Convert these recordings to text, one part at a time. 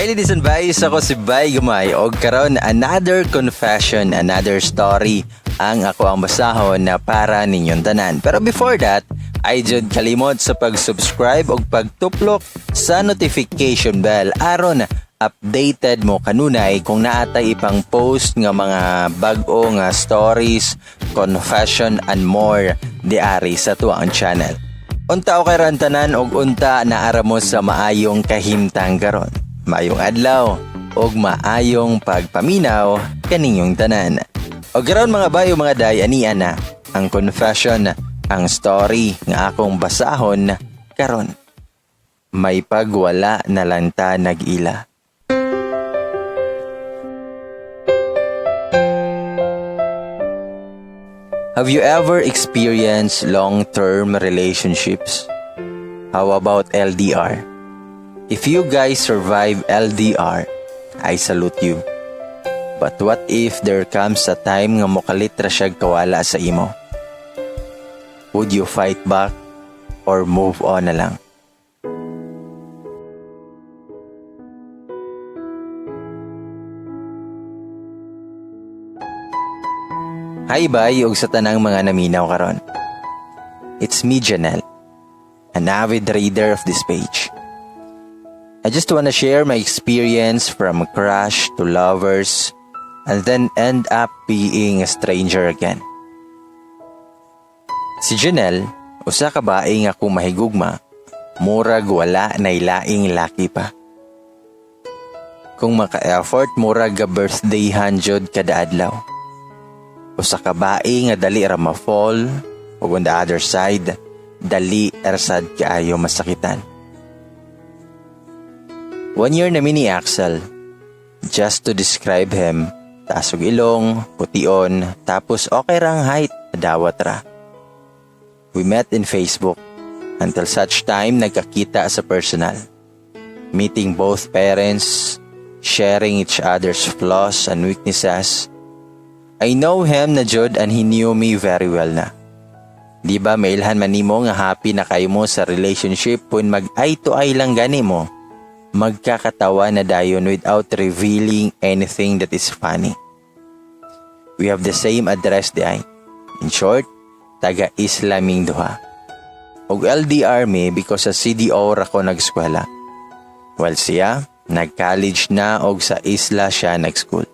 Hi, ladies and guys, ako si Bay Gumay og karon another confession, another story ang ako ang basahon na para ninyong tanan. Pero before that, ay jud kalimot sa pag-subscribe og pagtuplok sa notification bell aron updated mo kanunay kung naatay ipang post nga mga bag-o nga stories, confession and more diari sa tuang channel. Unta okay ra tanan og unta naara mo sa maayong kahimtang karon. Maayong adlaw og maayong pagpaminaw kaninyong tanan. Og karon, mga bayo, mga day, ania na ang confession, ang story nga akong basahon karon. May pagwala na lang ta nag-ila. Have you ever experienced long-term relationships? How about LDR? If you guys survive LDR, I salute you. But what if there comes a time nga mokalit ra siya kawala sa imo? Would you fight back or move on na lang? Hi bay ug sa tanang mga naminaw karon. It's me, Janelle, an avid reader of this page. I just wanna share my experience from crush to lovers and then end up being a stranger again. Si Janelle, usa ka bae nga kung mahigugma, murag wala na laing laki pa. Kung maka-effort, murag ga birthday jud kada adlaw. Usa ka bae nga dali ra ma-fall ug on the other side, dali ra sad kaayo masakitan. One year na mi ni Axel. Just to describe him, taas og ilong, pution, tapos okay ra ang height, dawat ra. We met in Facebook until such time nagkakita sa personal. Meeting both parents, sharing each other's flaws and weaknesses. I know him na jud and he knew me very well na. Di ba mailhan man nimo nga happy na kayo mo sa relationship kung mag eye to eye lang gani mo, magkakatawa na dayon without revealing anything that is funny. We have the same address di ay. In short, taga Isla ming duha. Og LDR mi because sa CDO ra ko nag-eskwela. While siya, nag-college na og sa isla siya nag-school.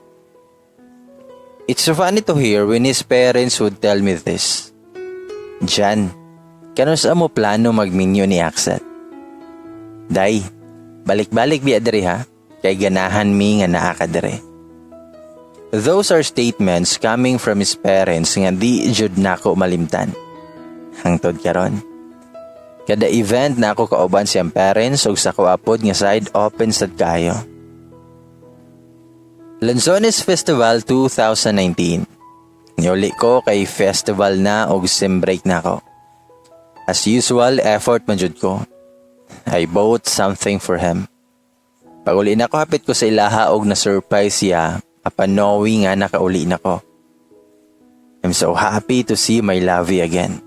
It's so funny to hear when his parents would tell me this. "Jan, kanus-a mo plano magminyo ni Axel? Day, balik-balik biya diri ha, kay ganahan mi nga naa ka diri." Those are statements coming from his parents nga di jud nako malimtan. Hangtod karon. Kada event na ako kauban siyang parents ug sa kuapod nga side, open sad kayo. Lanzones Festival 2019. Niuli ko kay festival na og sem break na ako. As usual, effort man jud ko. I bought something for him. Pag-uli na ko, hapit ko sa ilaha og na-surprise siya upon knowing nga nakauli na ko. I'm so happy to see my lovey again.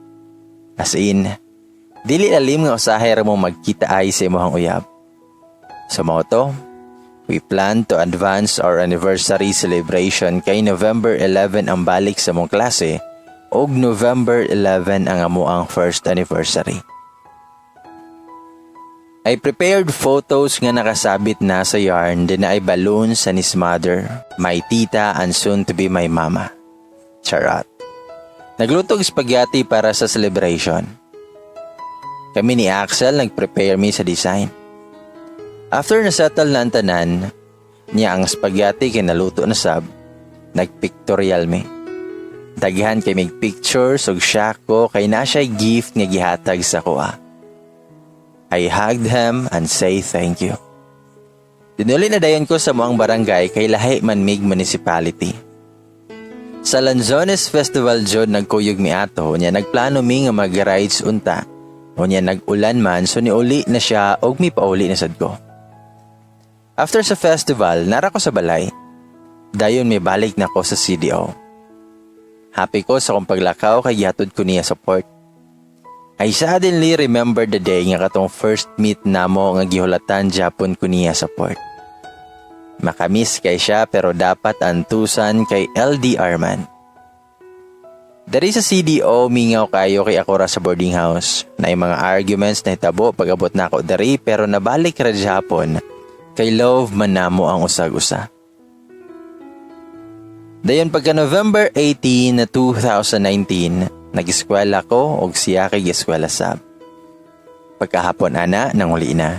As in, dili lalim nga usahay ra mo magkita ay sa imong uyab. Sa mao to, we plan to advance our anniversary celebration kay November 11 ang balik sa mong klase ug November 11 ang amo ang first anniversary. I prepared photos nga nakasabit na sa yarn din ay balloons and his mother, my tita and soon to be my mama. Charot. Nagluto og spaghetti para sa celebration. Kami ni Axel, nag-prepare mi sa design. After na settle na ang tanan, niya ang spaghetti kay naluto na sab, nagpictorial mi. Daghan kay mig pictures ug siya ko kay na siya gift nga gihatag sa kuha. I hugged him and say thank you. Dinuli na dayon ko sa muang barangay kay lahi man mig municipality. Sa Lanzones Festival jud nagkuyog mi ato, nya nagplano mi nga mag-rides unta. Unya nag-ulan man, so niuli na siya og mipauli na sad ko. After sa festival, nara ko sa balay. Dayon may balik na ko sa CDO. Happy ko sa akong paglakaw kay gihatod ko niya sa port. I suddenly remember the day nga katong first meet namo nga gihulatan japon ko niya sa port. Makamis kay siya pero dapat antusan kay LDR man. Dari sa CDO, mingaw kayo kay ako ra sa boarding house. Naay mga arguments na hitabo pag-abot nako dari pero nabalik ra hapon kay love man namo ang usag-usa. Dayon pagka November 18, 2019, nag-eskwela ko og siya kay eskwela sab. Pagkahapon ana, nanguli na.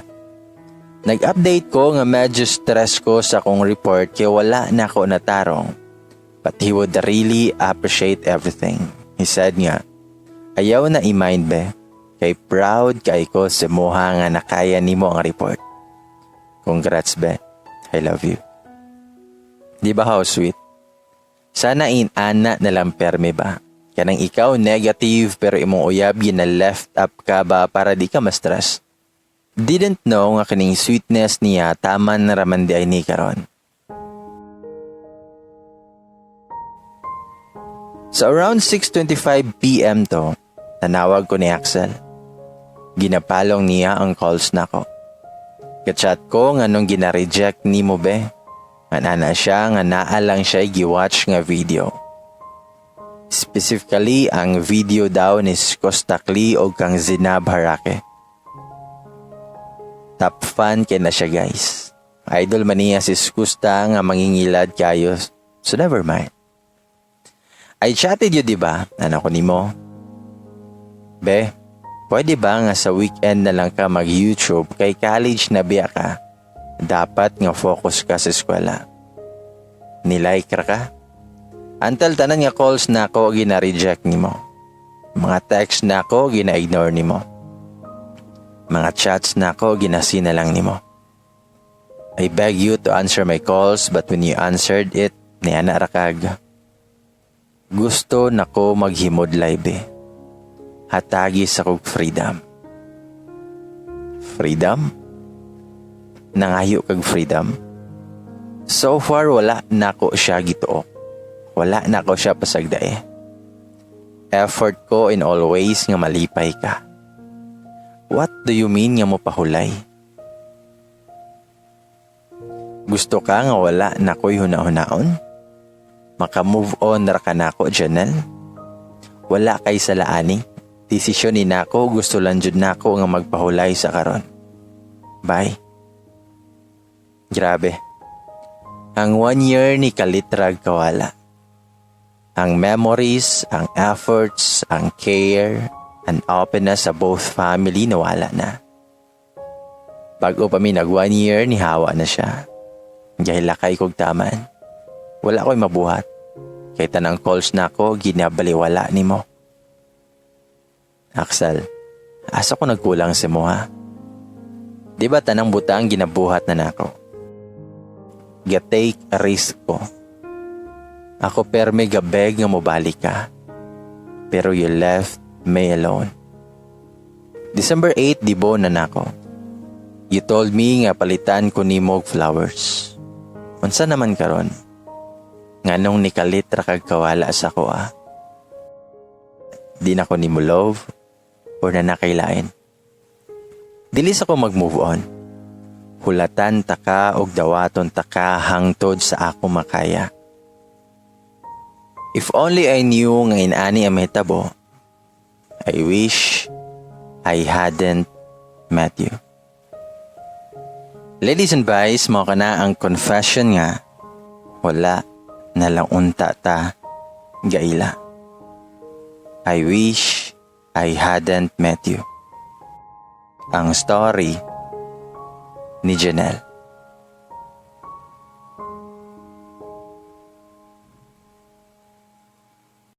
Nag-update ko nga medyo stress ko sa akong report kay wala na ako natarong. But he would really appreciate everything. He said nga, "Ayaw na i-mind, be, kay proud kay ko sa imuha nga nakaya nimo ang report. Congrats, be. I love you." Di ba how sweet? Sana in-ana na lang perme ba? Kanang ikaw negative pero imong uyab gina lift up ka ba para di ka ma-stress. Didn't know nga kining sweetness niya taman na raman di ay ni karon. So around 6:25 p.m. to, nanawag ko ni Axel. Ginapalong niya ang calls nako. Kachat ko nga nung gina-reject nimo, be. Nga siya nga naa lang siya giwatch nga video. Specifically, ang video daw ni Skusta Clee o kang Zeinab Harake. Top fan kay na siya, guys. Idol man niya si Skusta nga mangingilad kayo. So never mind. "I chatted you, di ba? Ano ko nimo? Be, pwede ba nga sa weekend na lang ka mag-YouTube kay college na biya ka? Dapat nga focus ka sa eskwela." Nilike ra ka. Until tanan nga calls nako gina-reject nimo. Mga text nako gina-ignore nimo. Mga chats nako gina-seen na lang nimo. I beg you to answer my calls, but when you answered it, niana ra kag, "Gusto nako maghimudlay, be. Hatagi sa kog freedom." Freedom? Nangayo kag freedom? So far wala nako siya gituok. Wala nako siya pasagdae. Effort ko in always nga malipay ka. What do you mean nga mo pahulay? Gusto ka nga wala na ko'y huna-hunaon? Maka-move on ra ka nako, Janelle? Wala kay salaani. Desisyon ni nako, gusto lang jud nako nga magpahulay sa karon. Bye. Grabe. Ang one year ni kalitrag kawala. Ang memories, ang efforts, ang care, and openness sa both family nawala na. Bago pa mi nag one year, nihawa na siya. Gahilakay kog taman. Wala ko'y mabuhat. Kay tanang calls nako ginabaliwala nimo. Axel, asa ko nagkulang sa mo, ha? Di ba tanang butang ginabuhat na nako? Ga-take a risk ko. Ako perme gabeg nga mobalik ka. Pero you left me alone. December 8, dibo na nako. You told me nga palitan ko nimo og flowers. Unsa naman karon? Nganong nikalit ra kag kawala sa ko, ah? Di na ko nimo love or na nakailain? Dili sa ko mag-move on. Hulatan ta ka og dawaton ta ka hangtod sa ako makaya. If only I knew nga inani ang mahitabo, I wish I hadn't met you. Ladies and boys, mao kana ang confession nga wala na lang unta ta gaila. I wish I hadn't met you. Ang story ni Janelle.